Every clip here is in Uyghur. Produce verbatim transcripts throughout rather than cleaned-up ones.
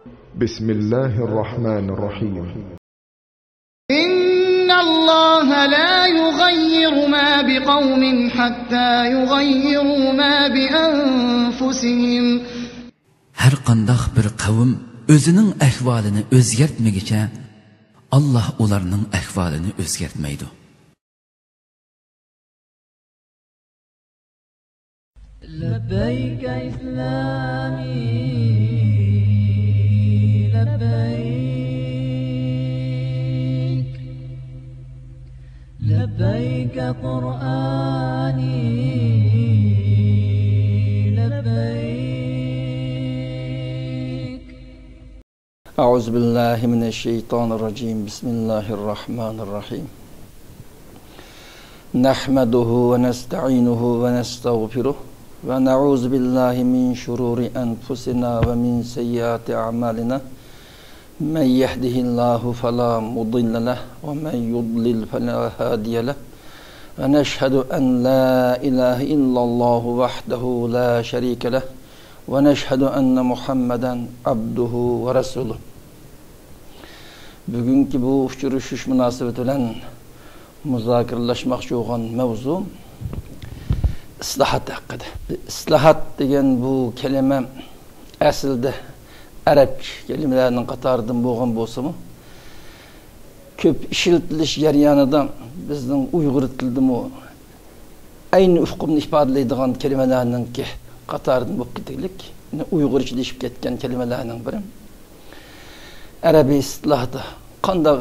بسم الله الرحمن الرحيم. إن الله لا يغير ما بقوم حتى يغيروا ما بأنفسهم. ھەر قانداق بىر قەۋم ئۆزىنىڭ ئەھۋالىنى ئۆزگەرتمىگۈچە، ئاللاھ ئۇلارنىڭ ئەھۋالىنى ئۆزگەرتمەيدۇ. لبيك إسلامي، لبيك، لبيك قرآني، لبيك. أعوذ بالله من الشيطان الرجيم. بسم الله الرحمن الرحيم. نحمده ونستعينه ونستغفره، ونعوذ بالله من شرور أنفسنا ومن سيئات أعمالنا. من يهده الله فلا مضل له، ومن يضلل فلا هادي له. ونشهد أن لا إله إلا الله وحده لا شريك له، ونشهد أن محمدا عبده ورسوله. بۈگۈنكى بۇ ئۇچرىشىش مۇناسىۋىتى بىلەن مۇزاكىرىلەشمەكچى بولغان مەۋزۇ ئىسلاھات ھەققىدە. ئىسلاھات دېگەن بۇ كەلىمە ئەسلىدە ئەرەبچە كەلىمىلەرنىڭ قاتارىدىن بولغان بولسىمۇ، كۆپ ئىشلىتىلىش جەريانىدا بىزنىڭ ئۇيغۇر تىلىدىمۇ ئەينى ئۇقۇمنى ئىپادىلەيدىغان كەلىمىلەرنىڭكى قاتارىدىن بولۇپ كېتىگلىك، يەنى ئۇيغۇرچىلىشىپ كەتكەن كەلىمىلەرنىڭ بىرى. ئەرەبىي ئىستىلاھدا قانداق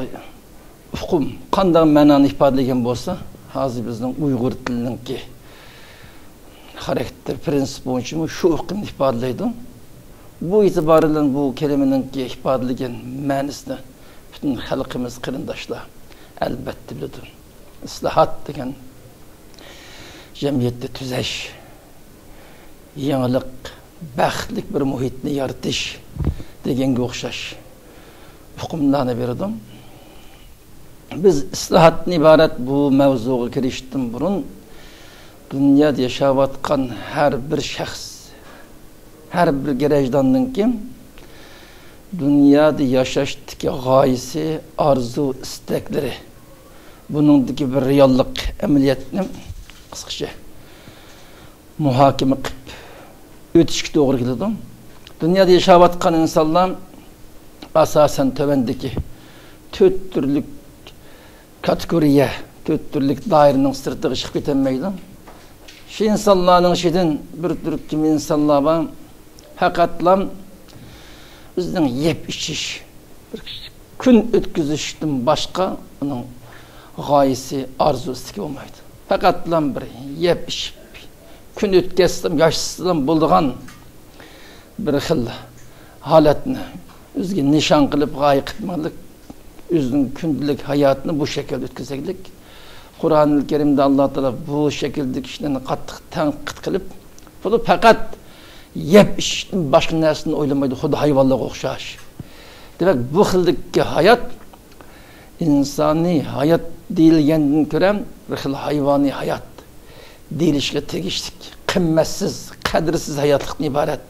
ئۇقۇم، قانداق مەنانى ئىپادىلىگەن بولسا، ھازىر بىزنىڭ ئۇيغۇر تىلىنىڭكى خاراكتېر پىرىنسىپ بويىچىمۇ شۇ ئۇقۇمنى ئىپادىلەيدۇ. بۇ ئېتىبار بىلەن بۇ كەلىمىنىڭكى ئىپادىلىگەن مەنىسىنى پۈتۈن خەلقىمىز، قېرىنداشلار ئەلۋەتتە بىلىدۇ. ئىسلاھات دېگەن جەمئىيەتنى تۈزەش، يېڭىلىق، بەختلىك بىر مۇھىتنى يارىتىش دېگەنگە ئوخشاش ئۇقۇملارنى بېرىدۇ. بىز ئىسلاھاتتىن ئىبارەت بۇ مەۋزۇغا كىرىشتىن بۇرۇن، دۇنيادا ياشاۋاتقان ھەر بىر شەخس، ھەر بىر گىرەجداننىڭكى دۇنيادا ياشاشتىكى غايىسى، ئارزۇ، ئىستەكلىرى، بۇنىڭدىكى بىر رېئاللىق ئەمەلىيەتنى قىسقىچە مۇھاكىمە قىلىپ ئۆتۈشكە توغرا كېلىدۇ. دۇنيادا ياشاۋاتقان ئىنسانلار ئاساسەن تۆۋەندىكى تۆت تۈرلۈك كاتېگورىيە، تۆت تۈرلۈك دائىرىنىڭ سىرتىغا چىقىپ كېتەلمەيدۇ. شۇ ئىنسانلارنىڭ ئىچىدىن بىر تۈركۈم ئىنسانلار بار، پەقەتلا ئۆزىنىڭ يەپ ئىچىش، بىر كۈن ئۆتكۈزۈشتىن باشقا ئۇنىڭ غايىسى، ئارزۇ، ئىستىكى بولمايدۇ. پەقەتلا بىر يەپ ئىچىپ، كۈن ئۆتكۈزسىلا، ياشىسىلا بولىدىغان بىر خىل ھالەتنى ئۆزىگە نىشان قىلىپ، غايە قىلىپ ماڭىدۇ. ئۆزىنىڭ كۈندىلىك ھاياتىنى بۇ شەكىلدە ئۆتكۈزگلىك. قۇرئانىل كەرىمدە ئاللا تائالا بۇ شەكىلدىكى كىشىلەرنى قاتتىق تەنقىد قىلىپ، بۇلار پەقەت يەپ ئىچىشتىن باشقا نەرسىنى ئويلىمايدۇ، خۇددى ھايۋانلارغا ئوخشاش. دېمەك، بۇ خىلدىكى ھايات ئىنسانىي ھايات دېيىلگەندىن كۆرە بىر خىل ھايۋانىي ھايات دېيىلىشكە تېگىشلىك، قىممەتسىز، قەدىرسىز ھاياتلىقتىن ئىبارەت،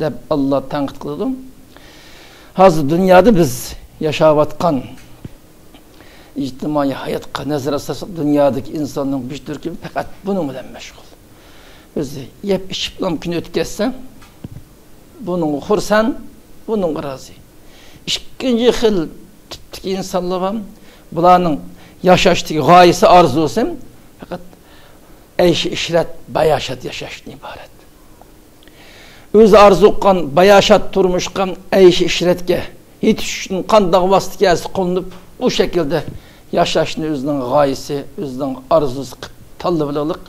دەپ ئاللا تەنقىد قىلىدۇ. ھازىر دۇنيادا بىز ياشاۋاتقان ئىجتىمائىي ھاياتقا نەزەر سالساق، دۇنيادىكى ئىنساننىڭ بىر تۈركۈمى پەقەت بۇنىڭ بىلەن مەشغۇل. ئۆزى يەپ ئىچىپلا كۈن ئۆتكۈزسە، بۇنىڭغا خۇرسەن، بۇنىڭغا رازى. ئىككىنچى خىل تىپتىكى ئىنسانلار بار. بۇلارنىڭ ياشاشتىكى غايىسى، ئارزۇسى پەقەت ئەيش-ئىشرەت، باياشات ياشاشتىن ئىبارەت. ئۆزى ئارزۇ قىلغان باياشات تۇرمۇشقا، ئەيش-ئىشرەتكە يېتىش ئۈچۈن قانداق ۋاسىتە كەلسە قوللىنىپ، بۇ شەكىلدە ياشاشنى ئۆزىنىڭ غايىسى، ئۆزىنىڭ ئارزۇسى قىلىپ تاللىۋالغلىق،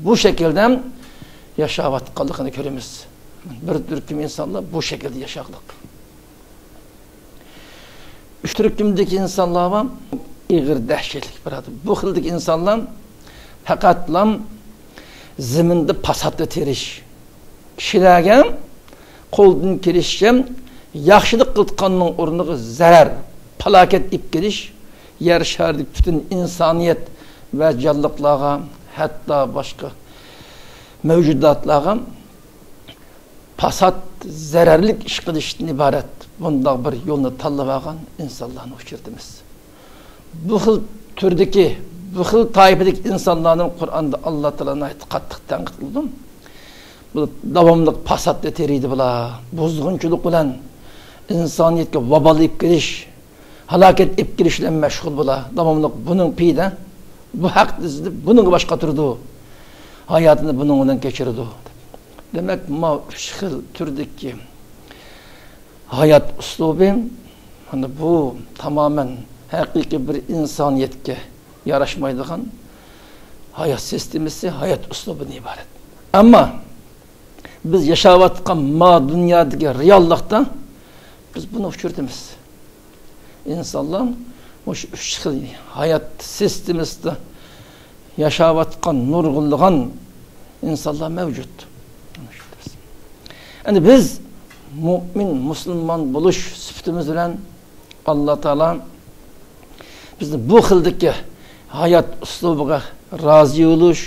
بۇ شەكىلدە ياشاۋاتقانلىقىنى كۆرىمىز. بىر تۈركۈم ئىنسانلار بۇ شەكىلدە ياشاغلىق. ئۈچ تۈركۈمدىكى ئىنسانلار بار، ئېغىر دەھشەتلىك بىر ئادەم. بۇ خىلدىكى ئىنسانلار پەقەتلا زېمىندا پاساتنى تېرىش، كىشىلەرگە قولدىن كېلىشىچە ياخشىلىق قىلىدىغاننىڭ ئورنىغا زەرەر، پالاكەت ئېلىپ كېلىش، يەر شارىدىكى پۈتۈن ئىنسانىيەت ۋە جانلىقلارغا، ھەتتا باشقا مەۋجۇداتلارغا پاسات زەرەرلىك ئىش قىلىشتىن ئىبارەت بۇنداق بىر يولنى تاللىۋالغان ئىنسانلارنى ئۇچرىتىمىز. بۇ خىل تۈردىكى، بۇ خىل تايپىدىكى ئىنسانلارنىڭ قۇرئاندا ئاللا تائالا ناھايىتى قاتتىق تەنقىد قىلىدۇ. بۇ داۋاملىق پاساتنى تېرىيدۇ بۇلار. بۇزغۇنچىلىق بىلەن ئىنسانىيەتكە ۋابال ئېلىپ كېلىش، ھالاكەت ئېلىپ كېلىش بىلەن مەشغۇل بۇلار. داۋاملىق بۇنىڭ پېيىدە، بۇ ھەقنى ئىزدىنىپ، بۇنىڭغا باش قاتۇرىدۇ. ھاياتىنى بۇنىڭ بىلەن كەچۈرىدۇ. دېمەك، ما ئۈچ خىل تۈردىكى ھايات ئۇسلۇبى، مانا بۇ تامامەن ھەقىقىي بىر ئىنسانىيەتكە ياراشمايدىغان ھايات سىستېمىسى، ھايات ئۇسلۇبىدىن ئىبارەت. ئەمما بىز ياشاۋاتقان ما دۇنيادىكى رېئاللىقتا بىز بۇنى ئۇچرىتىمىز. ئىنسانلار مۇشۇ ئۈچ خىل ھايات سىستېمىسىدا ياشاۋاتقان نۇرغۇنلىغان ئىنسانلار مەۋجۇت. ئەمدى بىز مۇئمىن، مۇسۇلمان بولۇش سۈپىتىمىز بىلەن ئاللا تائالا بىزنى بۇ خىلدىكى ھايات ئۇسلۇبىغا رازى بولۇش،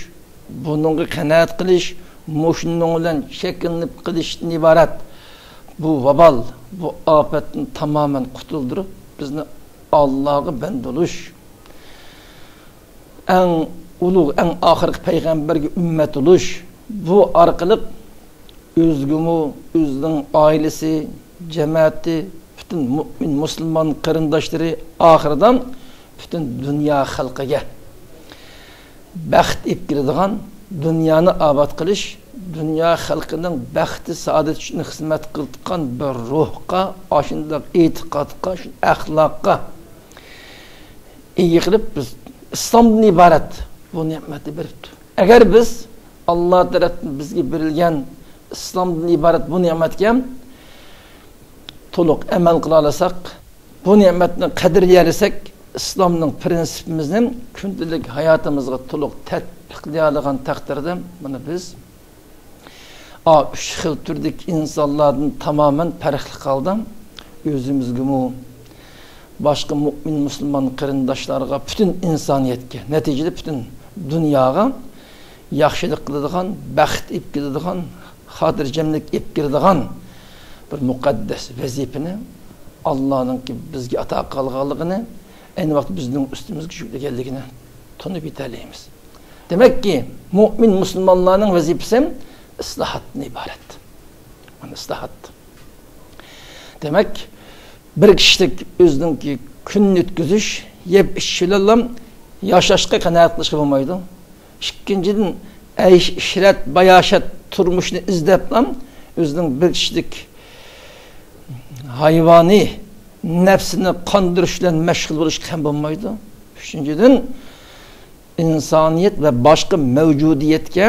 بۇنىڭغا قانائەت قىلىش، مۇشۇنىڭ بىلەن شەكىللىنىپ قېلىشتىن ئىبارەت. بۇ ۋابال، بۇ ئاپەتتىن تامامەن قۇتۇلدۇرۇپ، بىزنى ئاللاغا بەندە بولۇش، ئەڭ ئۇلۇغ، ئەڭ ئاخىرقى پەيغەمبەرگە ئۈممەت بولۇش، بۇ ئارقىلىق ئۆزىگىمۇ، ئۆزىنىڭ ئائىلىسى، جەمەتى، پۈتۈن مۇئمىن مۇسۇلمان قېرىنداشلىرى، ئاخىرىدا پۈتۈن دۇنيا خەلقىگە بەخت ئېلىپ كېلىدىغان، دۇنيانى ئاباد قىلىش، دۇنيا خەلقىنىڭ بەختى، سائادىتى ئۈچۈن خىزمەت قىلىدىغان بىر روھقا، ئاشۇنداق ئېتىقادقا، شۇ ئەخلاققا ئىگە قىلىپ، بىز ئىسلامدىن ئىبارەت بۇ نېمەتنى بېرىپتۇ. ئەگەر بىز ئاللا تەرەپتىن بىزگە بېرىلگەن ئىسلامدىن ئىبارەت بۇ نېمەتكە تولۇق ئەمەل قىلالىساق، بۇ نېمەتنى قەدىرلىيەلىسەك، ئىسلامنىڭ پرىنسىپىمىزنى كۈندىلىك ھاياتىمىزغا تولۇق تەتبىقلىيالىغان تەقدىردە، مانا بىز ئا، ئۈچ خىل تۈردىكى ئىنسانلاردىن تامامەن پەرقلىق ھالدا ئۆزىمىزگىمۇ، باشقا مۇئمىن مۇسۇلمان قېرىنداشلارغا، پۈتۈن ئىنسانىيەتكە، نەتىجىدە پۈتۈن دۇنياغا ياخشىلىق قىلىدىغان، بەخت ئېلىپ كېلىدىغان، خاتىرجەملىك ئېلىپ كېلىدىغان بىر مۇقەددەس ۋەزىپىنى ئاللانىڭكى بىزگە ئاتا قىلغانلىقىنى، ئەينى ۋاقىتتا بىزنىڭ ئۈستىمىزگە يۈكلىگەنلىكىنى تونۇپ يېتەلەيمىز. دېمەككى، مۇئمىن مۇسۇلمانلارنىڭ ۋەزىپىسى ئىسلاھاتتىن ئىبارەت. مانا ئىسلاھات. دېمەك، بىر كىشىلىك ئۆزىنىڭكى كۈننى ئۆتكۈزۈش، يەپ ئىچىش بىلەنلا ياشاشقا قانائەت قىلىشقا بولمايدۇ. ئىككىنچىدىن، ئەيش ئىشرەت، باياشات تۇرمۇشنى ئىزدەپلا ئۆزىنىڭ بىر كىشىلىك ھايۋانىي نەپسىنى قاندۇرۇش بىلەن مەشغۇل بولۇشقا ھەم بولمايدۇ. ئۈچىنچىدىن، ئىنسانىيەت ۋە باشقا مەۋجۇدىيەتكە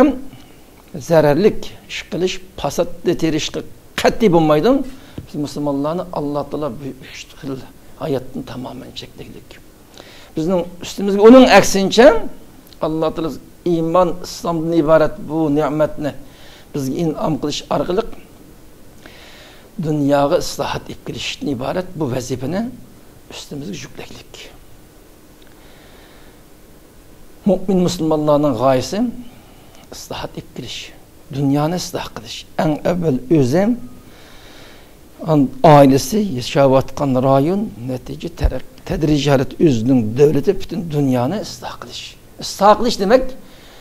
زەرەرلىك ئىش قىلىش، پاساتنى تېرىشقا قەتئىي بولمايدۇ. بىز مۇسۇلمانلارنى ئاللا تائالا بۇ ئۈچ خىل ھاياتتىن تامامەن چەكلىگەنلىك. بىزنىڭ ئۈستىمىزگە ئۇنىڭ ئەكسىنچە، ئاللا تائالا ئىمان، ئىسلامدىن ئىبارەت بۇ نېمەتنى بىزگە ئىنئام قىلىش ئارقىلىق دۇنياغا ئىسلاھات ئېلىپ كېلىشتىن ئىبارەت بۇ ۋەزىپىنى ئۈستىمىزگە يۈكلەكلىك. مۇئمىن مۇسۇلمانلارنىڭ غايىسى ئىسلاھات ئېلىپ كېلىش، دۇنيانى ئىسلاھ قىلىش. ئەڭ ئەۋۋەل ئۆزى، ئان-، ئائىلىسى، ياشاۋاتقان رايون، نەتىجە تەرەق-، تەدرىجىي ھالەتتە ئۆزىنىڭ دۆلىتى، پۈتۈن دۇنيانى ئىسلاھ قىلىش. ئىسلاھ قىلىش دېمەك،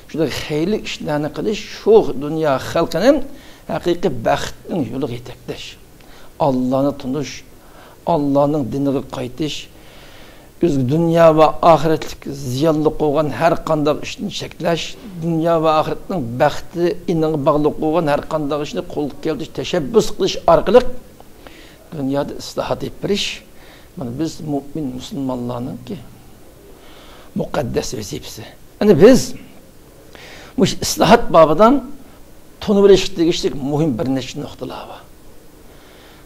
شۇنداق خەيرلىك ئىشلارنى قىلىش، شۇ دۇنيا خەلقىنى ھەقىقىي بەختنىڭ يولىغا يېتەكلەش. ئاللانى تونۇش، ئاللانىڭ دىنىغا قايتىش، ئۆزىگە دۇنيا ۋە ئاخىرەتلىك زىيانلىق بولغان ھەر قانداق ئىشتىن چەكلەش، دۇنيا ۋە ئاخىرەتنىڭ بەختى ئېنىغا باغلىق بولغان ھەر قانداق ئىشنى قولغا كەلتۈرۈش، تەشەببۇس قىلىش ئارقىلىق دۇنيادا ئىسلاھات ئېلىپ بېرىش، مانا بىز مۇئمىن مۇسۇلمانلارنىڭكى مۇقەددەس ۋەزىپىسى. ئەنە بىز مۇشۇ ئىسلاھات بابىدا تونۇۋېلىشقا تېگىشلىك مۇھىم بىر نەچچە نۇقتىلار بار.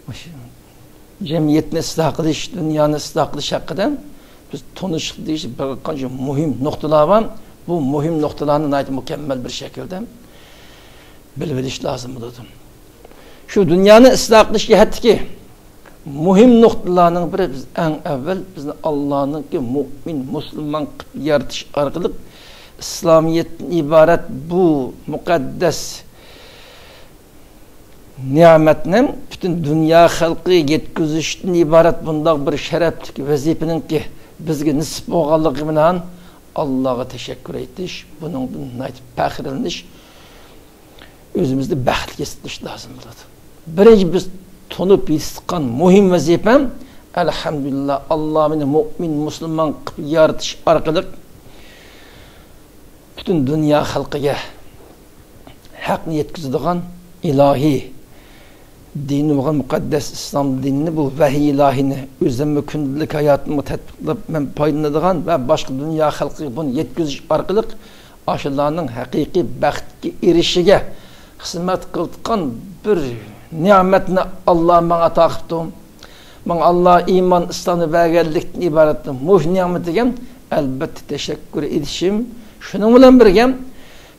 مۇشۇ جەمئىيەتنى ئىسلاھ قىلىش، دۇنيانى ئىسلاھ قىلىش ھەققىدە بىز تونۇشقا تېگىشلىك بىر قانچە مۇھىم نۇقتىلار بار. بۇ مۇھىم نۇقتىلارنى ناھايىتى مۇكەممەل بىر شەكىلدە بىلىۋېلىش لازىم بولىدۇ. شۇ دۇنيانى ئىسلاھ قىلىش جەھەتتىكى مۇھىم نۇقتىلارنىڭ بىرى، بىز ئەڭ ئەۋۋەل بىزنى ئاللانىڭكى مۇئمىن، مۇسۇلمان قىلىپ يارىتىش ئارقىلىق ئىسلامىيەتتىن ئىبارەت بۇ مۇقەددەس نېمەتنى پۈتۈن دۇنيا خەلقىگە يەتكۈزۈشتىن ئىبارەت بۇنداق بىر شەرەپلىك ۋەزىپىنىڭكى بىزگە نېسىپ بولغانلىقى بىلەن ئاللاغا تەشەككۈر ئېيتىش، بۇنىڭدىن ناھايىتى پەخىرلىنىش، ئۆزىمىزنى بەختلىك ھېس قىلىش لازىم بولىدۇ. بىرىنچى بىز تونۇپ ھېس قىلغان مۇھىم ۋەزىپە، ئەلھەمدۇلىللا، ئاللا مېنى مۇئمىن، مۇسۇلمان قىلىپ يارىتىش ئارقىلىق پۈتۈن دۇنيا خەلقىگە ھەقنى يەتكۈزىدىغان ئىلاھىي دىنى بولغان مۇقەددەس ئىسلام دىنىنى، بۇ ۋەھىي ئىلاھىنى ئۆزۈممۇ كۈندىلىك ھاياتىمغا تەتبىقلاپ، مەن پايدىلىنىدىغان ۋە باشقا دۇنيا خەلقىگە بۇنى يەتكۈزۈش ئارقىلىق ئاشۇلارنىڭ ھەقىقىي بەختكە ئېرىشىشىگە خىزمەت قىلىدىغان بىر نېمەتنى ئاللا ماڭا ئاتا قىپتۇ. ماڭا ئاللا ئىمان، ئىسلامنى بەرگەنلىكتىن ئىبارەت مۇشۇ نېمىتىگە ئەلبەتتە تەشەككۈر ئېيتىشىم، شۇنىڭ بىلەن بىرگە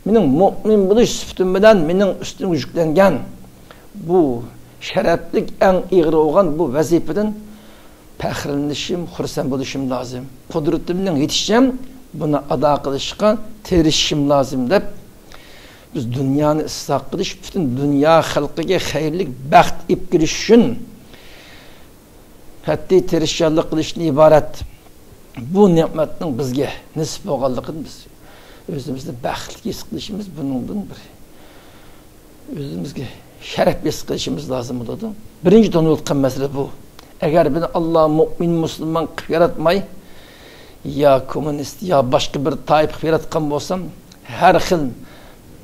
مېنىڭ مۇئمىن بولۇش سۈپىتىم بىلەن مېنىڭ ئۈستۈمگە يۈكلەنگەن بۇ شەرەپلىك، ئەڭ ئېغىر بولغان بۇ ۋەزىپىدىن پەخىرلىنىشىم، خۇرسەن بولۇشۇم لازىم. قۇدرىتىمنىڭ يېتىشىچە بۇنى ئادا قىلىشقا تىرىشىشىم لازىم دەپ، بىز دۇنيانى ئىسلاھ قىلىش، پۈتۈن دۇنيا خەلقىگە خەيرلىك بەخت ئېلىپ كېلىش ئۈچۈن قەتئىي تىرىشچانلىق قىلىشتىن ئىبارەت بۇ نېمەتنىڭ بىزگە نېسىپ بولغانلىقىنى بىز ئۆزىمىزنى بەختلىك ھېس قىلىشىمىز بۇنىڭدىن بىر ئۆزىمىزگە شەرەپ ھېس قىلىشىمىز لازىم بولىدۇ. بىرىنچى تونۇۋاتقان مەسىلە بۇ. ئەگەر بىزنى ئاللا مۇئمىن مۇسۇلمان قىلىپ ياراتماي، يا كوممۇنىست، يا باشقا بىر تائىپە قىلىپ ياراتقان بولسام، ھەر خىل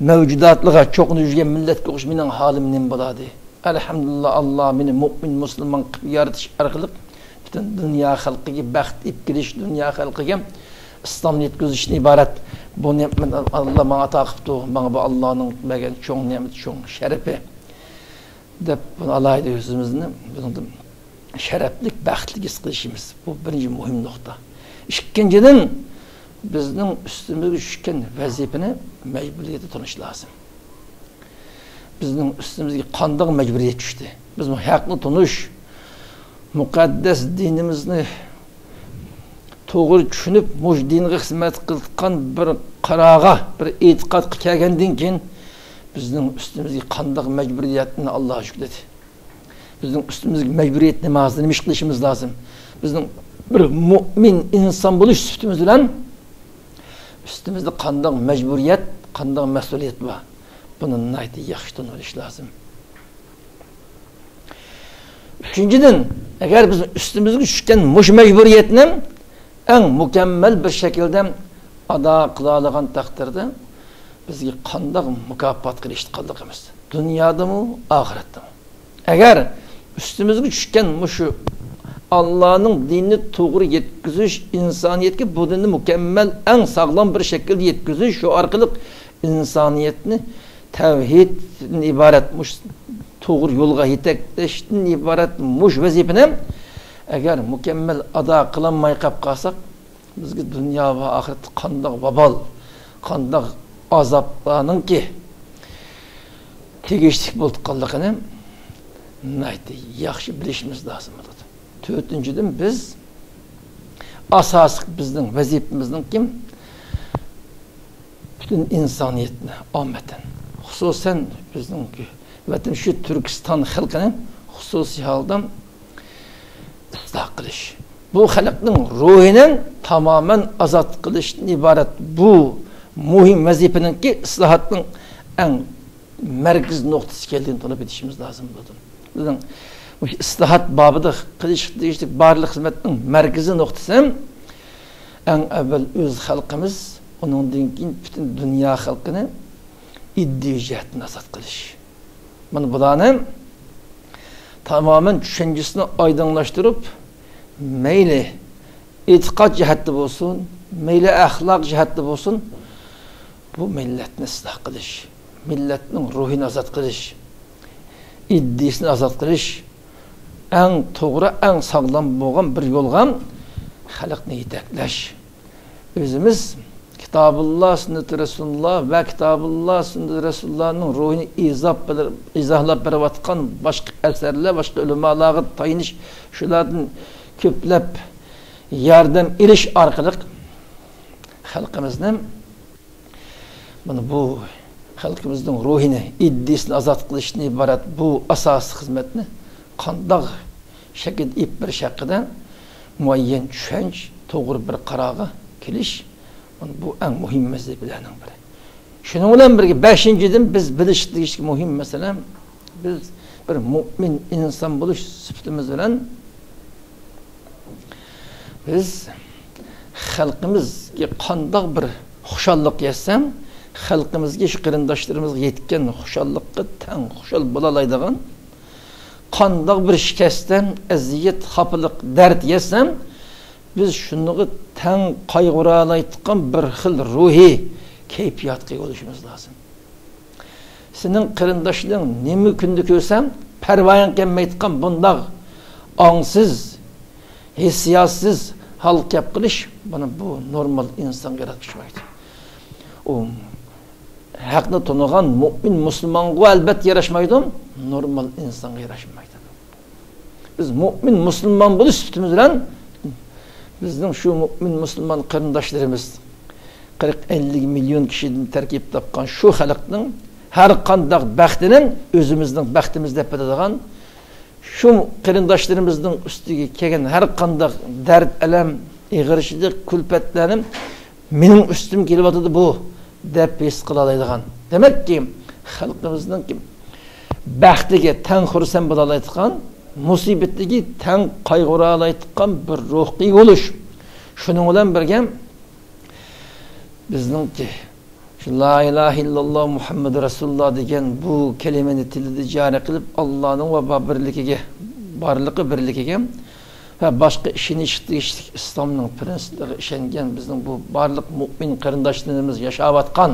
مەۋجۇداتلىرىغا چوقۇنۇپ يۈرگەن مىللەتكە ئوخشاش مېنىڭ ھالىم نېمە بولاتتى؟ ئەلھەمدۇلىللا، ئاللا مېنى مۇئمىن مۇسۇلمان قىلىپ يارىتىش ئارقىلىق پۈتۈن دۇنيا خەلقىگە بەخت ئېلىپ كېلىش، دۇنيا خەلقىگە ئىسلامنى يەتكۈزۈشتىن ئىبارەت بۇ نېمەتنى ئاللا ماڭا ئاتا قىپتۇ، ماڭا بۇ ئاللانىڭ بەرگەن چوڭ نېمىتى، چوڭ شەرىپى دەپ، بۇنى ئالاھىدە ئۆزىمىزنى بۇنىڭدىن شەرەپلىك، بەختلىك ھېس قىلىشىمىز، بۇ بىرىنچى مۇھىم نۇقتا. ئىككىنچىدىن، بىزنىڭ ئۈستىمىزگە چۈشكەن ۋەزىپىنى، مەجبۇرىيەتنى تونۇش لازىم. بىزنىڭ ئۈستىمىزگە قانداق مەجبۇرىيەت چۈشتى؟ بىز بۇ ھەقنى تونۇش، مۇقەددەس دىنىمىزنى توغرا چۈشىنىپ، مۇشۇ دىنغا خىزمەت قىلىدىغان بىر قارارغا، بىر ئېتىقادقا كەلگەندىن كېيىن، بىزنىڭ ئۈستىمىزگە قانداق مەجبۇرىيەتنى ئاللا يۈكلىدى؟ بىزنىڭ ئۈستىمىزدىكى مەجبۇرىيەت نېمە؟ ھازىر نېمە ئىش قىلىشىمىز لازىم؟ بىزنىڭ بىر مۇئمىن ئىنسان بولۇش سۈپىتىمىز بىلەن ئۈستىمىزدە قانداق مەجبۇرىيەت، قانداق مەسئۇلىيەت بار؟ بۇنى ناھايىتى ياخشى تونۇۋېلىش لازىم. ئۈچىنچىدىن، ئەگەر بىز ئۈستىمىزگە چۈشكەن مۇشۇ مەجبۇرىيەتنى ئەڭ مۇكەممەل بىر شەكىلدە ئادا قىلالىغان تەقدىردە، بىزگە قانداق مۇكاپاتقا ئېرىشىدىغانلىقىمىز، دۇنيادىمۇ، ئاخىرەتتىمۇ. ئەگەر ئۈستىمىزگە چۈشكەن مۇشۇ ئاللانىڭ دىنىنى توغرا يەتكۈزۈش، ئىنسانىيەتكە بۇ دىننى مۇكەممەل، ئەڭ ساغلام بىر شەكىلدە يەتكۈزۈش، شۇ ئارقىلىق ئىنسانىيەتنى تەۋھىدتىن ئىبارەت مۇشۇ توغرا يولغا يېتەكلەشتىن ئىبارەت مۇشۇ ۋەزىپىنى ئەگەر مۇكەممەل ئادا قىلالماي قېلىپ قالساق، بىزگە دۇنيا ۋە ئاخىرەتتە قانداق ۋابال، قانداق ئازابلارنىڭكى تېگىشلىك بولىدىغانلىقىنى ناھايىتى ياخشى بىلىشىمىز لازىم بولىدۇ. تۆتىنچىدىن، بىز ئاساسلىق بىزنىڭ ۋەزىپىمىزنىڭكى پۈتۈن ئىنسانىيەتنى ئاممىتەن، خۇسۇسەن بىزنىڭ ۋەتىنىمىز شۇ تۈركىستان خەلقىنى خۇسۇسىي ھالدا ئىسلاھ قىلىش. بۇ خەلقنىڭ روھىنى تامامەن ئازاد قىلىشتىن ئىبارەت بۇ مۇھىم ۋەزىپىنىڭكى ئىسلاھاتنىڭ ئەڭ مەركىزىي نۇقتىسى ئىكەنلىكىنى تونۇپ يېتىشىمىز لازىم بولىدۇ. بىزنىڭ مۇشۇ ئىسلاھات بابىدا قىلىشقا تېگىشلىك بارلىق خىزمەتنىڭ مەركىزىي نۇقتىسى ئەڭ ئەۋۋەل ئۆز خەلقىمىز، ئۇنىڭدىن كېيىن پۈتۈن دۇنيا خەلقىنى ئىدىيە جەھەتتىن ئازاد قىلىش. مانا بۇلارنى تامامەن چۈشەنچىسىنى ئايدىڭلاشتۇرۇپ، مەيلى ئېتىقاد جەھەتتە بولسۇن، مەيلى ئەخلاق جەھەتتە بولسۇن، بۇ مىللەتنى ئىسلاھ قىلىش، مىللەتنىڭ روھىنى ئازاد قىلىش، ئىدىيىسىنى ئازاد قىلىش، ئەڭ توغرا، ئەڭ ساغلام بولغان بىر يولغا خەلقنى يېتەكلەش. ئۆزىمىز كىتابۇللا، سۈننىتى رەسۇلۇللا ۋە كىتابۇللا، سۈننىتى رەسۇلۇللانىڭ روھىنى ئىزاپ بېرىپ، ئىزاھلاپ بېرىۋاتقان باشقا ئەسەرلەر، باشقا ئۆلىمالارغا تايىنىش، شۇلاردىن كۆپلەپ ياردەم ئېلىش ئارقىلىق خەلقىمىزنى مانا بۇ خەلقىمىزنىڭ روھىنى، ئىدىيىسىنى ئازاد قىلىشتىن ئىبارەت بۇ ئاساسىي خىزمەتنى قانداق شەكىلدە ئېلىپ بېرىش ھەققىدە مۇئەييەن چۈشەنچە، توغرا بىر قارارغا كېلىش، بۇ ئەڭ مۇھىم ۋەزىپىلەرنىڭ بىرى. شۇنىڭ بىلەن بىرگە، بەشىنچىدىن، بىز بىلىشكە تېگىشلىك مۇھىم مەسىلە، بىز بىر مۇئمىن ئىنسان بولۇش سۈپىتىمىز بىلەن، بىز خەلقىمىزگە قانداق بىر خۇشاللىق يەتسە، خەلقىمىزگە، شۇ قېرىنداشلىرىمىزغا يەتكەن خۇشاللىققا تەڭ خۇشال بولالايدىغان، قانداق بىر شىكەستە ئەزىيەت، خاپىلىق، دەرد يەتسە، بىز شۇنىڭغا تەڭ قايغۇرالايدىغان بىر خىل روھىي كەيپىياتقا ئىگە بولۇشىمىز لازىم. سېنىڭ قېرىنداشلىرىڭ نېمە كۈندە كۆرسەم، پەرۋايىڭ كەلمەيدىغان بۇنداق ئاڭسىز، ھېسسىياتسىز ھالغا كەپ قېلىش، مانا بۇ نورمال ئىنسانغا ياراشمايدۇ. ئۇ ھەقنى تونۇغان مۇئمىن مۇسۇلمانغا ئەلۋەتتە ياراشمايدۇ، نورمال ئىنسانغا ياراشمايدۇ. بىز مۇئمىن مۇسۇلمان بولۇش سۈپىتىمىز بىلەن، بىزنىڭ شۇ مۇئمىن مۇسۇلمان قېرىنداشلىرىمىز، قىرىق ئەللىك مىليون كىشىدىن تەركىب تاپقان شۇ خەلقنىڭ ھەر قانداق بەختىنى ئۆزىمىزنىڭ بەختىمىز دەپ بىلىدىغان، شۇ قېرىنداشلىرىمىزنىڭ ئۈستىگە كەلگەن ھەر قانداق دەرد، ئەلەم، ئېغىرچىلىق، كۈلپەتلەرنى مېنىڭ ئۈستۈمگە كېلىۋاتىدۇ بۇ، دەپ ھېس قىلالايدىغان. دېمەككى، خەلقىمىزنىڭكى بەختىگە تەڭ خۇرسەن بولالايدىغان، مۇسىبىتىگە تەڭ قايغۇرالايدىغان بىر روھقا ئىگە بولۇش. شۇنىڭ بىلەن بىرگە، بىزنىڭكى شۇ لا ئىلاھە ئىللاللا مۇھەممەدۇر رەسۇلۇللا دېگەن بۇ كەلىمىنى تىلىدا جارى قىلىپ، ئاللانىڭ ۋە بار بىرلىكىگە، بارلىقى بىرلىكىگە ۋە باشقا ئىشىنىشكە تېگىشلىك ئىسلامنىڭ پىرىنسىپلىرىغا ئىشەنگەن بىزنىڭ بۇ بارلىق مۇئمىن قېرىنداشلىرىمىز ياشاۋاتقان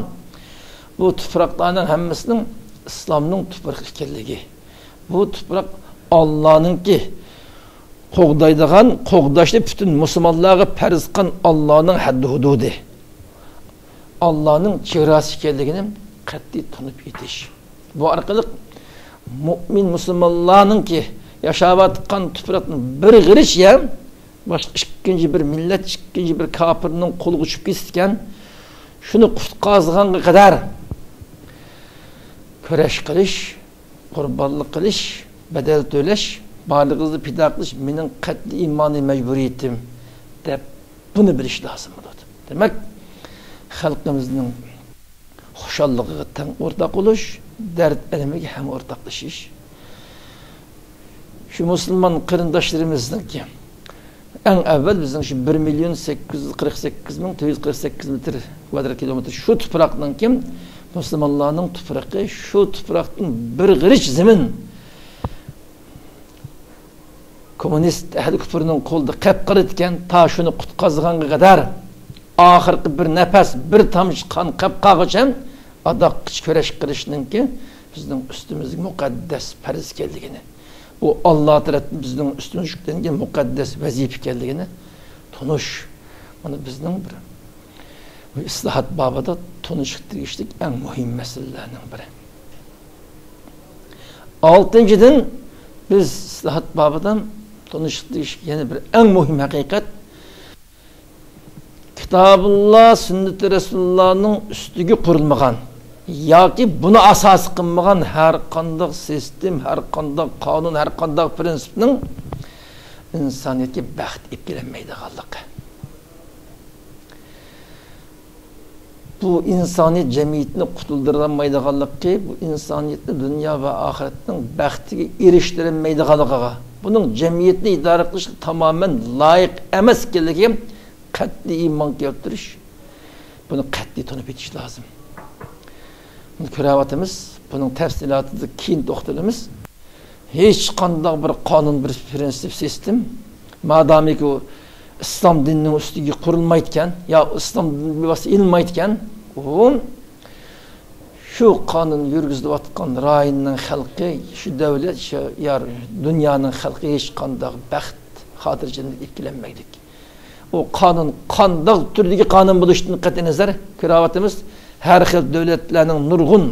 بۇ تۇپراقلارنىڭ ھەممىسىنىڭ ئىسلامنىڭ تۇپرىقى ئىكەنلىكى، بۇ تۇپراق ئاللانىڭكى، قوغدايدىغان، قوغداشنى پۈتۈن مۇسۇلمانلارغا پەرز قىلغان ئاللانىڭ ھەددى ھۇدۇدى، ئاللانىڭ چېگراسى ئىكەنلىكىنى قەتئىي تونۇپ يېتىش. بۇ ئارقىلىق مۇئمىن مۇسۇلمانلارنىڭكى ياشاۋاتقان تۇپراقنىڭ بىر غېرىچ يەر باشقا ئىككىنچى بىر مىللەت، ئىككىنچى بىر كاپىرنىڭ قولىغا چۈشۈپ كېتىدىكەن، شۇنى قۇتقازغانغا قەدەر كۈرەش قىلىش، قۇربانلىق قىلىش، بەدەل تۆلەش، بارلىقىڭىزنى پىدا قىلىش مېنىڭ قەتئىي ئىمانىي مەجبۇرىيىتىم، دەپ بۇنى بىلىش لازىم بولىدۇ. دېمەك، خەلقىمىزنىڭ خۇشاللىقىغا تەڭ ئورتاق بولۇش، دەرد ئەلىمىگە ھەم ئورتاقلىشىش. شۇ مۇسۇلمان قېرىنداشلىرىمىزنىڭكى ئەڭ ئەۋۋەل بىزنىڭ شۇ بىر مىليون سەككىز يۈز قىرىق سەككىز مىڭ تۆت يۈز قىرىق سەككىز مېتىر كۋادرات كىلومېتىر شۇ تۇپراقنىڭكى مۇسۇلمانلارنىڭ تۇپرىقى، شۇ تۇپراقتىن بىر غېرىچ زېمىن كوممۇنىست ئەھلى كۇپرنىڭ قولىدا قېلىپ قالىدىكەن، تا شۇنى قۇتقازغانغا قەدەر، ئاخىرقى بىر نەپەس، بىر تامچە قان قېلىپ قالغۇچە ئاداققىچە كۈرەش قىلىشنىڭكى بىزنىڭ ئۈستىمىزگە مۇقەددەس پەرز ئىكەنلىكىنى، بۇ ئاللا تەرەپتىن بىزنىڭ ئۈستىمىزگە يۈكلەنگەن مۇقەددەس ۋەزىپە ئىكەنلىكىنى تونۇش، مانا بىزنىڭ بىر بۇ ئىسلاھات بابىدا تونۇشقا تېگىشلىك ئەڭ مۇھىم مەسىلىلەرنىڭ بىرى. ئالتىنچىدىن، بىز ئىسلاھات بابىدا تونۇشقا تېگىشلىك يەنە بىر ئەڭ مۇھىم ھەقىقەت، كىتابۇللا، سۈننىتى رەسۇلۇللانىڭ ئۈستىگە قۇرۇلمىغان ياكى بۇنى ئاساس قىلمىغان ھەر قانداق سىستېم، ھەر قانداق قانۇن، ھەر قانداق پىرىنسىپنىڭ ئىنسانىيەتكە بەخت ئېلىپ كېلەلمەيدىغانلىقى. بۇ ئىنسانىيەت جەمئىيىتىنى قۇتۇلدۇرالمايدىغانلىقى، بۇ ئىنسانىيەتنى دۇنيا ۋە ئاخىرەتنىڭ بەختىگە ئېرىشتۈرەلمەيدىغانلىقىغا، بۇنىڭ جەمئىيەتنى ئىدارە قىلىشقا تامامەن لايىق ئەمەس ئىكەنلىكىگە قەتئىي ئىمان كەلتۈرۈش، بۇنى قەتئىي تونۇپ يېتىش لازىم. بۇنى كۆرۈۋاتىمىز، بۇنىڭ تەپسىلاتىدا كېيىن توختىلىمىز. ھېچقانداق بىر قانۇن، بىر پىرىنسىپ، سىستېم، مادامىكى ئۇ ئىسلام دىنىنىڭ ئۈستىگە قۇرۇلمايدىكەن، يا ئىسلام دىنىدىن بىۋاسىتە ئېلىنمايدىكەن، ئۇ شۇ قانۇن يۈرگۈزۈلۈۋاتقان رايوننىڭ خەلقى، شۇ دۆلەت، شۇ يار، دۇنيانىڭ خەلقى ھېچقانداق بەخت، خاتىرجەملىك ئېلىپ كېلەلمەيدىكەن. ئۇ قانۇن قانداق تۈردىكى قانۇن بولۇشىدىن قەتئىينەزەر، كۆرۈۋاتىمىز، ھەر خىل دۆلەتلەرنىڭ نۇرغۇن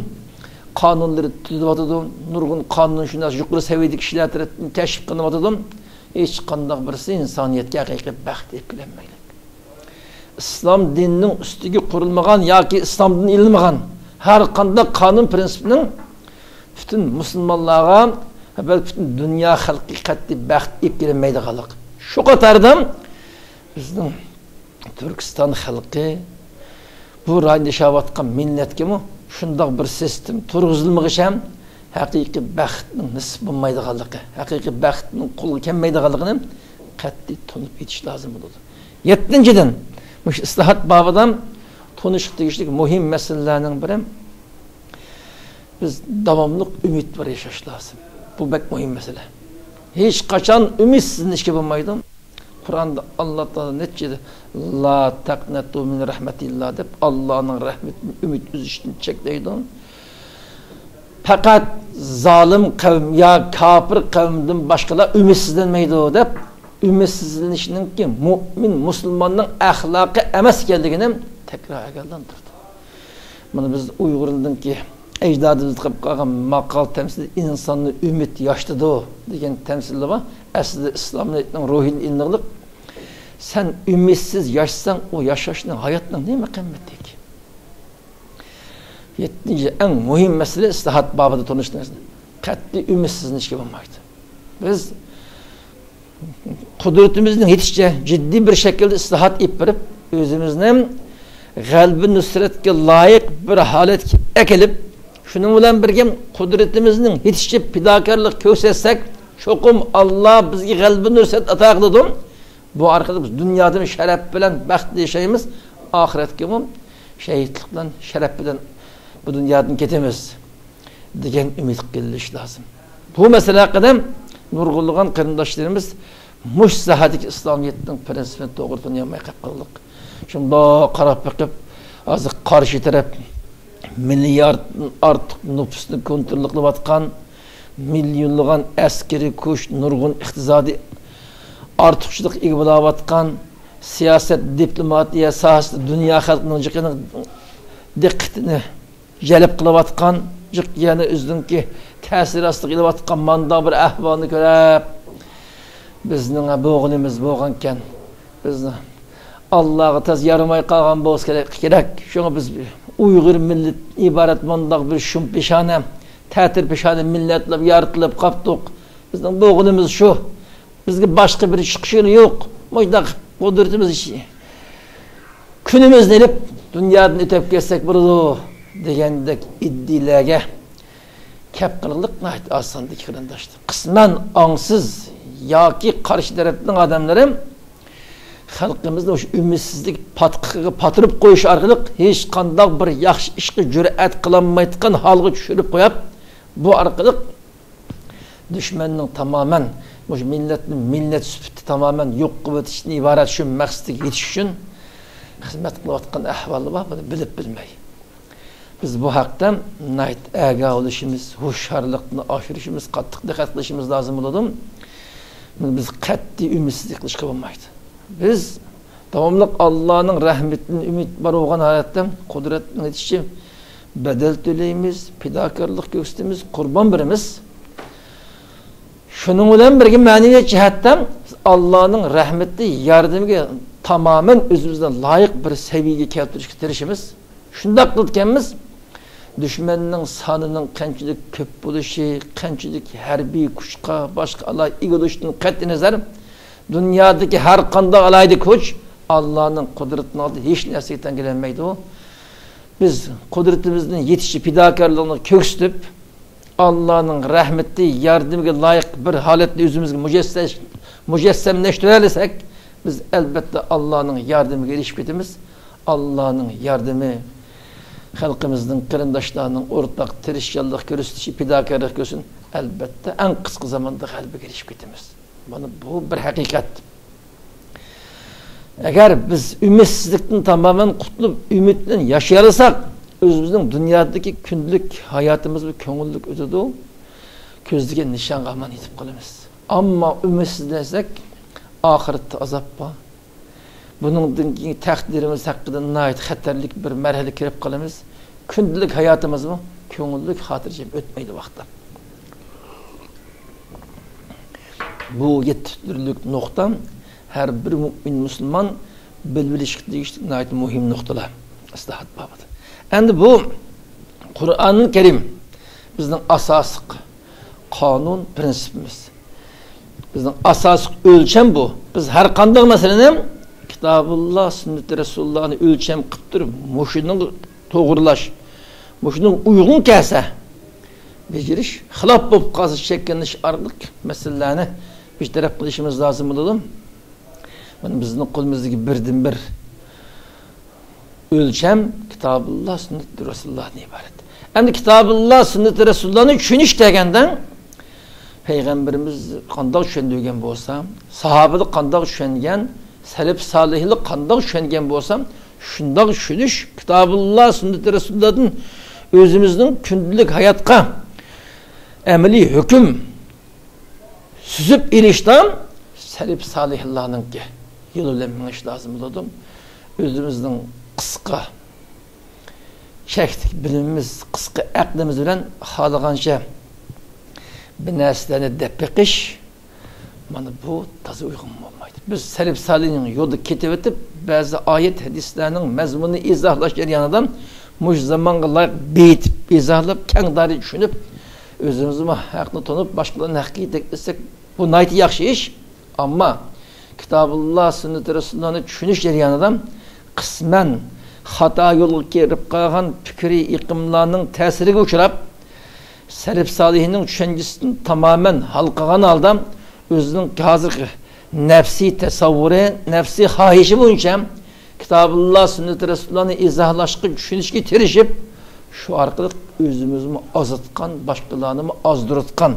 قانۇنلىرى تۈزۈلۈۋاتىدۇ، نۇرغۇن قانۇنشۇناس، يۇقىرى سەۋىيەدىكى كىشىلەر تەرىپىدىن كەشىپ قىلىنىۋاتىدۇ. ھېچقانداق بىرسى ئىنسانىيەتكە ھەقىقىي بەخت ئېلىپ كېلەلمەيدۇ. ئىسلام دىنىنىڭ ئۈستىگە قۇرۇلمىغان ياكى ئىسلام دىنى ئېلىنمىغان ھەر قانداق قانۇن پىرىنسىپنىڭ پۈتۈن مۇسۇلمانلارغا، بەلكى پۈتۈن دۇنيا خەلقىگە قەتئىي بەخت ئېلىپ كېلەلمەيدىغانلىقى. شۇ قاتاردا بىزنىڭ تۈركىستان خەلقى بۇ رايوندا ياشاۋاتقان مىللەتكىمۇ شۇنداق بىر سىستېما تۇرغۇزۇلمىغىچە ھەقىقىي بەختنىڭ نېسىپ بولمايدىغانلىقى، ھەقىقىي بەختنىڭ قولغا كەلمەيدىغانلىقىنى قەتئىي تونۇپ يېتىش لازىم بولىدۇ. يەتتىنچىدىن، مۇشۇ ئىسلاھات بابىدا تونۇشقا تېگىشلىك مۇھىم مەسىلىلەرنىڭ بىرى، بىز داۋاملىق ئۈمىد بار ياشاش لازىم. بۇ بەك مۇھىم مەسىلە. ھېچقاچان ئۈمىدسىزلىنىشكە بولمايدۇ. قۇرئاندا ئاللا تائالا نەچچە «لا تەقنەتۇ مىن رەھمەتىللا» دەپ، ئاللانىڭ رەھمىتىدىن ئۈمىد ئۈزۈشتىن چەكلەيدۇ. پەقەت زالىم قەۋم يا كاپىر قەۋمدىن باشقىلار ئۈمىدسىزلەنمەيدۇ دەپ، ئۈمىدسىزلىنىشنىڭكى مۇئمىن مۇسۇلماننىڭ ئەخلاقى ئەمەس ئىكەنلىكىنى تەكرار ئاگاھلاندۇردى. مانا بىز ئۇيغۇرنىڭكى ئەجدادىمىزدا قېلىپ قالغان ماقال تەمسىلى «ئىنساننى ئۈمىد ياشىتىدۇ» دېگەن تەمسىلى بار. ئەسلىدە ئىسلامىيەتنىڭ روھىدىن ئېلىنغانلىق. سەن ئۈمىدسىز ياشىساڭ، ئۇ ياشاشنىڭ، ھاياتنىڭ نېمە قىممىتى؟ يەتتىنچى، ئەڭ مۇھىم مەسىلە ئىسلاھات بابىدا تونۇشتىن قەتئىي ئۈمىدسىزلىنىشكە بولمايدۇ. بىز قۇدرىتىمىزنىڭ يېتىشىچە جىددىي بىر شەكىلدە ئىسلاھات ئېلىپ بېرىپ، ئۆزىمىزنى غەلىبە نۇسرەتكە لايىق بىر ھالەتكە ئەكېلىپ، شۇنىڭ بىلەن بىرگە قۇدرىتىمىزنىڭ يېتىشىچە پىداكارلىق كۆرسەتسەك، چوقۇم ئاللا بىزگە غەلىبە نۇسرەت ئاتا قىلىدۇ. بۇ ئارقىلىق بىز دۇنيادىمۇ شەرەپ بىلەن بەختلىك ياشايمىز، ئاخىرەتكىمۇ شەھىدلىك بىلەن شەرەپ بىلەن بۇ دۇنيادىن كېتىمىز دېگەن ئۈمىد قىلىش لازىم. بۇ مەسىلە ھەققىدە نۇرغۇنلىغان قېرىنداشلىرىمىز مۇشۇ ساھەدىكى ئىسلامىيەتنىڭ پىرىنسىپىنى توغرا تونۇيالماي قېلىپ قالدۇق. شۇنداق قاراپ بېقىپ، ھازىر قارشى تەرەپ مىلياردتىن ئارتۇق نوپۇسنى كونترول قىلىۋاتقان، مىليونلىغان ئەسكىرىي كۈچ، نۇرغۇن ئىقتىسادىي ئارتۇقچىلىققا ئىگە بولاۋاتقان، سىياسەت، دىپلوماتىيە ساھەسىدە دۇنيا خەلقىنىڭ جىقىنىڭ دىققىتىنى جەلپ قىلىۋاتقان، جىق يەنە ئۆزىنىڭكى تەسىر ئاستىغا ئېلىۋاتقان مانداق بىر ئەھۋالنى كۆرۈپ، بىزنىڭ بولغىنىمىز بولغانكەن، بىزنىڭ ئاللاغا تاز يارىماي قالغان بولسا كېرەك، كېرەك. شۇڭا بىز ئۇيغۇر مىللىتىدىن ئىبارەت مۇنداق بىر شۇمپېشانە، تەتۈرپېشانە مىللەتلەپ يارىتىلىپ قاپتۇق. بىزنىڭ بولغىنىمىز شۇ. بىزگە باشقا بىر چىقىش يولى يوق. مۇشۇنداق قۇدرىتىمىز، كۈنىمىزنى ئېلىپ دۇنيادىن ئۆتۈپ كەتسەك بولىدۇ دېگەندەك ئىدىيىلەرگە كەپ قالغىنىمىز ناھايىتى ئاز ساندىكى قېرىنداشلار. قىسمەن ئاڭسىز ياكى قارشى تەرەپنىڭ ئادەملىرى خەلقىمىزنى مۇشۇ ئۈمىدسىزلىك پاتقىقىغا پاتۇرۇپ قويۇش ئارقىلىق ھېچقانداق بىر ياخشى ئىشقا جۈرئەت قىلالمايدىغان ھالغا چۈشۈرۈپ قويۇپ، بۇ ئارقىلىق دۈشمەننىڭ تامامەن مۇشۇ مىللەتنى مىللەت سۈپىتىدە تامامەن يوق قىلىۋېتىشتىن ئىبارەت شۇ مەقسىتىگە يېتىش ئۈچۈن خىزمەت قىلىۋاتقان ئەھۋالى بار، بۇنى بىلىپ بىلمەي. بىز بۇ ھەقتە ناھايىتى ئاگاھ بولۇشىمىز، ھوشيارلىقنى ئاشۇرۇشىمىز، قاتتىق دىققەت قىلىشىمىز لازىم بولىدۇ. بىز قەتئىي ئۈمىدسىزلىك قىلىشقا بولمايدۇ. بىز داۋاملىق ئاللانىڭ رەھمىتىدىن ئۈمىد بار بولغان ھالەتتە قۇدرەتنىڭ يېتىشىچە بەدەل تۆلەيمىز، پىداكارلىق كۆرسىتىمىز، قۇربان بېرىمىز. شۇنىڭ بىلەن بىرگە مەنىۋىيەت جەھەتتە ئاللانىڭ رەھمىتى، ياردىمىگە تامامەن ئۆزىمىزنى لايىق بىر سەۋىيەگە كەلتۈرۈشكە تىرىشىمىز. شۇنداق قىلىدىكەنمىز، دۈشمەننىڭ سانىنىڭ قانچىلىك كۆپ بولۇشى، قانچىلىك ھەربىي كۈچكە، باشقا ئالاھىدە ئىگە بولۇشىدىن قەتئىينەزەر، دۇنيادىكى ھەر قانداق ئالاھىدە كۈچ ئاللانىڭ قۇدرىتىنىڭ ئالدىدا ھېچ نەرسىگە تەڭ كېلەلمەيدۇ. بىز قۇدرىتىمىزنىڭ يېتىشىچە پىداكارلىقنى كۆرسىتىپ، ئاللانىڭ رەھمىتى، ياردىمىگە لايىق بىر ھالەتنى ئۆزىمىزگە مۇجەسسەس-، مۇجەسسەملەشتۈرەلىسەك، بىز ئەلبەتتە ئاللانىڭ ياردىمىگە ئېرىشىپ كېتىمىز. ئاللانىڭ ياردىمى، خەلقىمىزنىڭ، قېرىنداشلارنىڭ ئورتاق تىرىشچانلىق كۆرسىتىشى، پىداكارلىق كۆرسىتىشى ئەلبەتتە ئەڭ قىسقا زاماندا غەلىبىگە ئېرىشىپ كېتىمىز. مانا بۇ بىر ھەقىقەت. ئەگەر بىز ئۈمىدسىزلىكتىن تامامەن قۇتۇلۇپ، ئۈمىد بىلەن ياشىيالىساق، ئۆزىمىزنىڭ دۇنيادىكى كۈندىلىك ھاياتىمىزمۇ كۆڭۈللۈك ئۆتىدۇ، كۆزلىگەن نىشانغا ھامان يېتىپ قالىمىز. ئەمما ئۈمىدسىزلەنسەك، ئاخىرەتتە ئازاب بار. بۇنىڭدىن كېيىن تەقدىرىمىز ھەققىدە ناھايىتى خەتەرلىك بىر مەرھەلىگە كىرىپ قالىمىز. كۈندىلىك ھاياتىمىزمۇ كۆڭۈللۈك، خاتىرجەم ئۆتمەيدۇ ۋاقىتتا. بۇ يەتتە تۈرلۈك نۇقتا ھەر بىر مۇئمىن مۇسۇلمان بىلىۋېلىشقا تېگىشلىك ناھايىتى مۇھىم نۇقتىلار ئىسلاھات بابىدا. ئەمدى بۇ قۇرئانىل كەرىم بىزنىڭ ئاساسلىق قانۇن، پىرىنسىپىمىز. بىزنىڭ ئاساسلىق ئۆلچەم بۇ. بىز ھەر قانداق مەسىلىنى كىتابۇللا، سۈننىتى رەسۇلۇللانى ئۆلچەم قىلىپ تۇرۇپ، مۇشۇنىڭغا توغرىلاش، مۇشۇنىڭغا ئۇيغۇن كەلسە بېجىرىش، خىلاپ بولۇپ قالسا چەكلىنىش ئارقىلىق مەسىلىلەرنى بىر تەرەپ قىلىشىمىز لازىم بولىدۇ. مانا بىزنىڭ قولىمىزدىكى بىردىنبىر ئۆلچەم كىتابۇللا، سۈننەتۇ رەسۇلۇللادىن ئىبارەت. ئەمدى كىتابۇللا، سۈننەتۇ رەسۇلۇللانى چۈشىنىش دېگەندە، پەيغەمبىرىمىز قانداق چۈشەندۈرگەن بولسا، ساھابىلەر قانداق چۈشەنگەن، سەلەپ سالىھلار قانداق چۈشەنگەن بولسا، شۇنداق چۈشىنىش، كىتابۇللا، سۈننەتۇ رەسۇلۇللادىن ئۆزىمىزنىڭ كۈندىلىك ھاياتقا ئەمەلىي ھۆكۈم سۈزۈپ ئېلىشتا سەلەپ سالىھلارنىڭكى يولى بىلەن مېڭىش لازىم بولىدۇ. ئۆزىمىزنىڭ قىسقا، چەكلىك بىلىمىمىز، قىسقا ئەقلىمىز بىلەن خالىغانچە بىر نەرسىلەرنى دەپ بېقىش، مانا بۇ تازا ئۇيغۇن بولمايدۇ. بىز سەلەپ سالىھنىڭ يولىدا كېتىۋېتىپ، بەزى ئايەت، ھەدىسلەرنىڭ مەزمۇنىنى ئىزاھلاش جەريانىدا مۇشۇ زامانغا لايىق بېيىتىپ ئىزاھلاپ، كەڭ دائىرە چۈشىنىپ، ئۆزىمىزمۇ ھەقنى تونۇپ، باشقىلارنى ھەققە يېتەكلىسەك، بۇ ناھايىتى ياخشى ئىش. ئەمما كىتابۇللا، سۈننىتى رەسۇلۇللانى چۈشىنىش جەريانىدا قىسمەن خاتا يولغا كىرىپ قالغان پىكرىي ئېقىملارنىڭ تەسىرىگە ئۇچراپ، سەلەپ سالىھنىڭ چۈشەنچىسىدىن تامامەن ھالقىغان ھالدا، ئۆزىنىڭ ھازىرقى نەپسىي تەسەۋۋۇرى، نەپسىي خاھىشى بويىچە كىتابۇللا، سۈننىتى رەسۇلۇللانى ئىزاھلاشقا، چۈشىنىشكە تىرىشىپ، شۇ ئارقىلىق ئۆزىمىزمۇ ئازىتقان، باشقىلارنىمۇ ئازدۇرۇتقان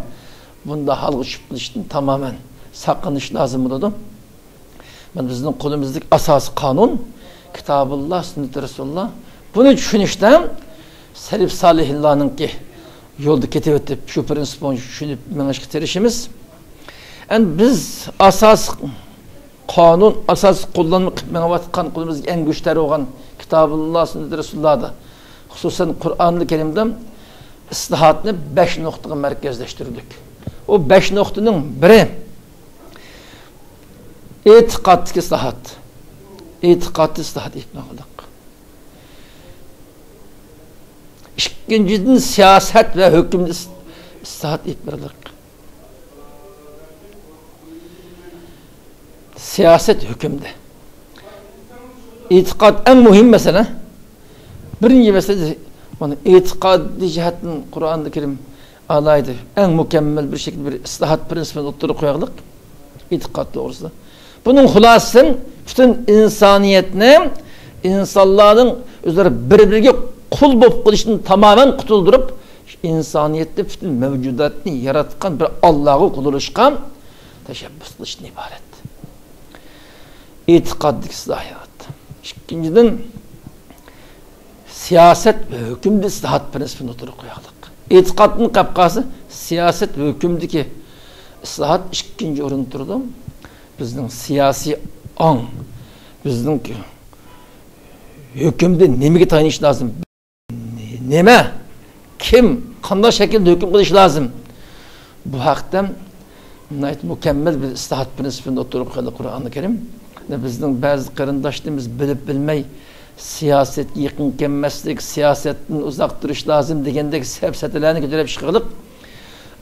بۇنداق ھالغا چۈشۈپ قېلىشتىن تامامەن ساقلىنىش لازىم بولىدۇ. مانا بىزنىڭ قولىمىزدىكى ئاساسىي قانۇن كىتابۇللا، سۈننىتى رەسۇلۇللا. بۇنى چۈشىنىشتە سەلەپ سالىھلارنىڭكى يولدا كېتىۋېتىپ، شۇ پىرىنسىپ بويىچە چۈشىنىپ مېڭىشقا تىرىشىمىز. ئەمدى بىز ئاساسىي قانۇن، ئاساسىي قوللانما قىلىپ مېڭىۋاتقان، قولىمىزدىكى ئەڭ گۈچلۈك تەرەت بولغان كىتابۇللا، سۈننىتى رەسۇلۇللادا، خۇسۇسەن قۇرئانىل كەرىمدە ئىسلاھاتنى بەش نۇقتىغا مەركەزلەشتۈردۇق. ئۇ بەش نۇقتىنىڭ بىرى ئېتىقادتىكى ئىسلاھات. ئېتىقادتا ئىسلاھات ئېلىپ بېرىلدى. ئىككىنچىدىن، سىياسەت ۋە ھۆكۈمدە ئىس-، ئىسلاھات ئېلىپ بېرىلدى. سىياسەت ھۆكۈمدە. ئېتىقاد ئەڭ مۇھىم مەسىلە. بىرىنچى مەسىلە، مانا، ئېتىقادىي جەھەتتىن قۇرئانى كەرىم ئالاھىدە، ئەڭ مۇكەممەل بىر شەكىلدە بىر ئىسلاھات پىرىنسىپىنى ئوتتۇرىغا قويغانلىق، ئېتىقاد توغرىسىدا. بۇنىڭ خۇلاسىسى پۈتۈن ئىنسانىيەتنى، ئىنسانلارنىڭ ئۆزلىرى بىر-بىرىگە قۇل بولۇپ قېلىشتىن تامامەن قۇتۇلدۇرۇپ، ئىنسانىيەتتە پۈتۈن مەۋجۇداتنى ياراتقان بىر ئاللاغا قۇل بولۇشقا تەشەببۇس قىلىشتىن ئىبارەت. ئېتىقادتىكى ئىسلاھات. ئىككىنچىدىن، سىياسەت ۋە ھۆكۈمدە ئىسلاھات پىرىنسىپىنى ئوتتۇرىغا قويغانلىق. ئېتىقادتىن قاپقالسا، سىياسەت ۋە ھۆكۈمدىكى ئىسلاھات ئىككىنچى ئورۇندا تۇرىدۇ. بىزنىڭ سىياسىي ئاڭ، بىزنىڭ ھۆكۈمدە نېمىگە تايىنىش لازىم؟ نېمە؟ كىم؟ قانداق شەكىلدە ھۆكۈم قىلىش لازىم؟ بۇ ھەقتە ناھايىتى مۇكەممەل بىر ئىسلاھات پىرىنسىپىنى ئوتتۇرىغا قويدى قۇرئانى كەرىم. بىزنىڭ بەزى قېرىنداشلىرىمىز بىلىپ بىلمەي سىياسەتكە يېقىن كەلمەسلىك، سىياسەتتىن ئۇزاق تۇرۇش لازىم دېگەندەك سەپسەتىلەرنى كۆتۈرۈپ چىقىرىپ،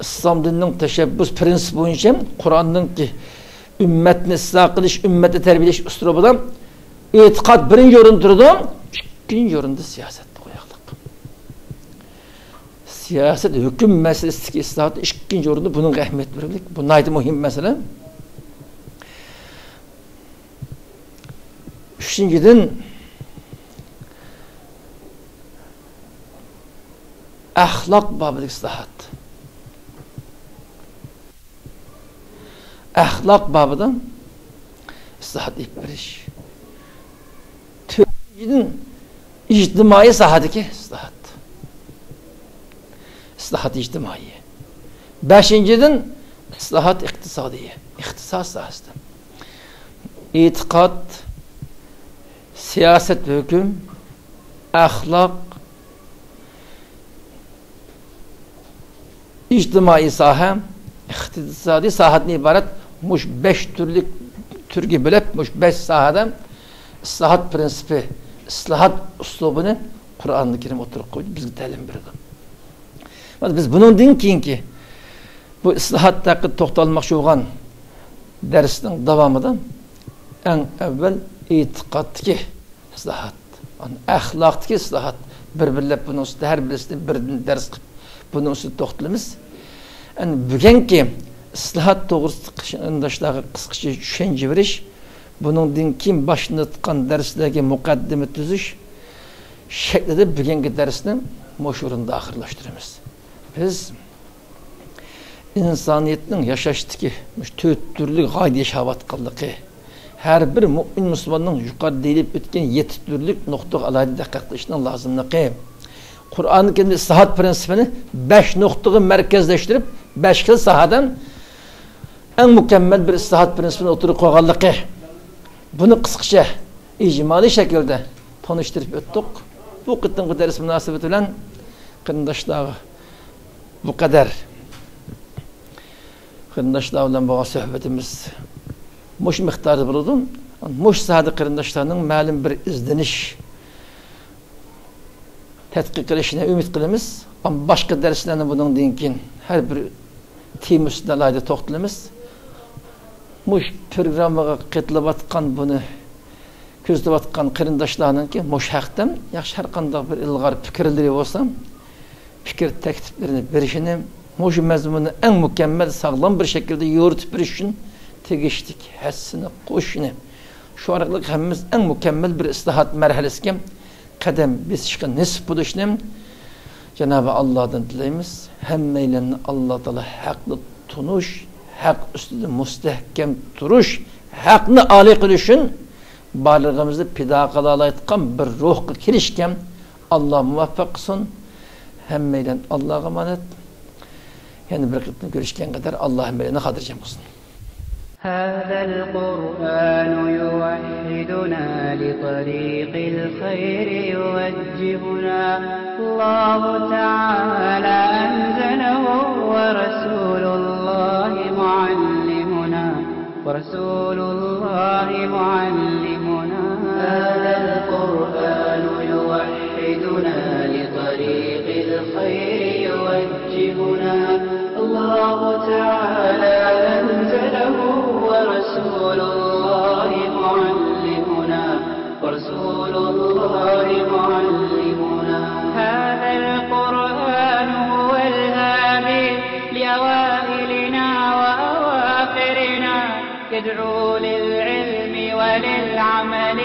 ئىسلام دىنىنىڭ تەشەببۇس پىرىنسىپى بويىچە قۇرئاننىڭكى ئۈممەتنى ئىسلاھ قىلىش، ئۈممەتنى تەربىيەلەش ئۇسلۇبىدا ئېتىقاد بىرىنچى ئورۇندا تۇرىدۇ، ئىككىنچى ئورۇندا سىياسەتنى قويغانلىق. سىياسەت، ھۆكۈم مەسىلىسىدىكى ئىسلاھات ئىككىنچى ئورۇندا، بۇنىڭغا ئەھمىيەت بېرىملىك. بۇ ناھايىتى مۇھىم مەسىلە. ئۈچىنچىدىن، ئەخلاق بابىدىكى ئىسلاھات. ئەخلاق بابىدا ئىسلاھات ئېلىپ بېرىش. تۆتىنچىدىن، ئىجتىمائىي ساھەدىكى ئىسلاھات. ئىسلاھات ئىجتىمائىي. بەشىنچىدىن، ئىسلاھات ئىقتىسادىي. ئىقتىساد ساھەسىدە. ئېتىقاد، سىياسەت، ھۆكۈم، ئەخلاق، ئىجتىمائىي ساھە، ئىقتىسادىي ساھەدىن ئىبارەت مۇشۇ بەش تۈرلۈك تۈرگە بۆلۈپ، مۇشۇ بەش ساھەدە ئىسلاھات پىرىنسىپى، ئىسلاھات ئۇسلۇبىنى قۇرئانى كەرىم ئوتتۇرىغا قويدى، بىزگە تەلىم بېرىدۇ. مانا بىز بۇنىڭدىن كېيىنكى بۇ ئىسلاھات ھەققىدە توختالماقچى بولغان دەرسنىڭ داۋامىدا ئەڭ ئەۋۋەل ئېتىقادتىكى ئىسلاھات، ئەخلاقتىكى ئىسلاھات، بىر-بىرلەپ بۇنىڭ ئۈستىدە ھەر بىرسىنى بىردىن دەرس قىلىپ، بۇنىڭ ئۈستىدە توختىلىمىز. ئەمدى بۈگۈنكى ئىسلاھات توغرىسىدا قېرىنداشلارغا قىسقىچە چۈشەنچە بېرىش، بۇنىڭدىن كېيىن باشلىنىۋاتقان دەرسلەرگە مۇقەددىمە تۈزۈش شەكلىدە بۈگۈنكى دەرسنى مۇشۇ ئورۇندا ئاخىرلاشتۇرىمىز. بىز ئىنسانىيەتنىڭ ياشاشتىكى مۇشۇ تۆت تۈرلۈك غايىدە ياشاۋاتقانلىقى، ھەر بىر مۇئمىن مۇسۇلماننىڭ يۇقىرىدا دېيىلىپ ئۆتكەن يەتتە تۈرلۈك نۇقتىغا ئالاھىدە دىققەت قىلىشنىڭ لازىملىقى، قۇرئانى كەرىمدە ئىسلاھات پىرىنسىپىنى بەش نۇقتىغا مەركەزلەشتۈرۈپ، بەش خىل ساھەدە ئەڭ مۇكەممەل بىر ئىسلاھات پىرىنسىپىنى ئوتتۇرىغا قويغانلىقى، بۇنى قىسقىچە ئىجمالىي شەكىلدە تونۇشتۇرۇپ ئۆتتۇق. بۇ قېتىمقى دەرس مۇناسىۋىتى بىلەن قېرىنداشلارغا بۇ قەدەر. قېرىنداشلار بىلەن بولغان سۆھبىتىمىز مۇشۇ مىقداردا بولىدۇ. مۇشۇ ساھەدە قېرىنداشلارنىڭ مەلۇم بىر ئىزدىنىش، تەتقىق قىلىشىنى ئۈمىد قىلىمىز. ئەمما باشقا دەرسلەرنى بۇنىڭدىن كېيىن ھەر بىر تېما ئۈستىدە ئالاھىدە توختىلىمىز. مۇشۇ پروگراممىغا قېتىلىۋاتقان، بۇنى كۆزىتىۋاتقان قېرىنداشلارنىڭكى مۇشۇ ھەقتە ياخشى ھەر قانداق بىر ئىلغار پىكىرلىرى بولسا، پىكىر تەكلىپلىرىنى بېرىشىنى، مۇشۇ مەزمۇننى ئەڭ مۇكەممەل، ساغلام بىر شەكىلدە يورۇتۇپ بېرىش ئۈچۈن تېگىشلىك ھەسسىنى قوشۇشىنى، شۇ ئارقىلىق ھەممىمىز ئەڭ مۇكەممەل بىر ئىسلاھات مەرھەلىسىگە قەدەم بېسىشقا نېسىپ بولۇشىنى جانابى ئاللادىن تىلەيمىز. ھەممەيلەننى ئاللا تائالا ھەقنى تونۇش، ھەق ئۈستىدە مۇستەھكەم تۇرۇش، ھەقنى ئالىي قىلىش ئۈچۈن بارلىقىمىزنى پىدا قىلالايدىغان بىر روھقا كېلىشكە ئاللا مۇۋەپپەق قىلسۇن. ھەممەيلەن ئاللاغا ئامانەت. يەنە بىر قېتىم كۆرۈشكەن قەدەر ئاللا ھەممەيلەننى خاتىرجەم قىلسۇن. هذا القرآن يوحدنا لطريق الخير يوجهنا. الله تعالى أنزله ورسول الله معلمنا. ورسول الله معلمنا. هذا القرآن يوحدنا لطريق الخير يوجهنا. الله تعالى أنزله ورسول الله معلمنا. ورسول الله معلمنا. هذا القرآن هو الهادي لأوائلنا وأواخرنا. يدعو للعلم وللعمل،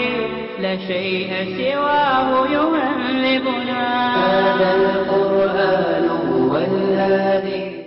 لا شيء سواه يهذبنا. هذا القرآن هو الهادي.